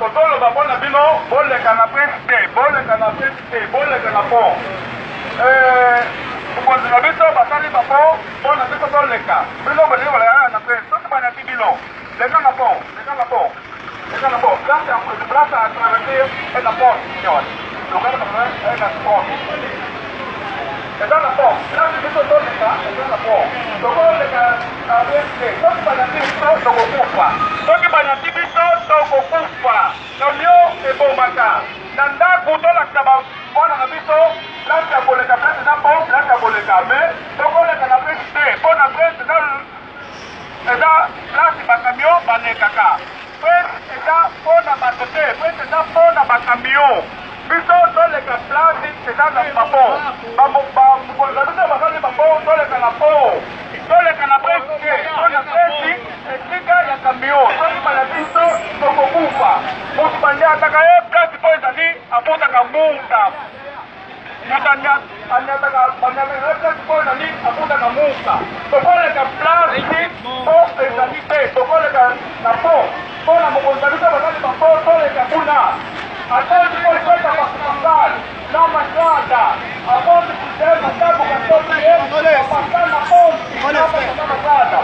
Tozoloba mpo na bino, boleka na Prince te, boleka na Prince te, boleka na pont. Mokonzi na biso basali ba pont mpo na biso toleka. Bino bolingi koleka kaka na Prince. Soki banyati bino, leka na pont, leka na pont, leka na pont. Place ya place ya traverser na pont. Lokala na pont. Eza na pont. Place biso toleka eza na pont. Tokoleka na Prince te. Soki banyati biso tokokufa. Soki banyati biso tokokufa. Camion ebomaka. Na ndako tolakisa ba bana na biso place ya koleka, place eza pont, place ya koleka, mais tokoleka na Prince te mpo na Prince eza eza place ba camion balekaka. Prince eza mpo na bato te, Prince eza mpo na ba camion. Biso toleka place eza na ba pont, bamokonzi na biso basali ba pont, toleka na pont, toleka na Prince te mpo na Prince esika ya camion. Soki balandi biso tokokufa. Moto banyataka ye place mpo ezali afutaka muta. Moto anyataka, banyataka ye place mpo ezali afutaka muta. Tokoleka place mpo ezali te, tokoleka na pont mpo na mokonzi na biso basali ba pont, toleka kuna. Ata tokoleka pascal na masada aponti sistema tabu kasoki ye pasa na ponti na masada.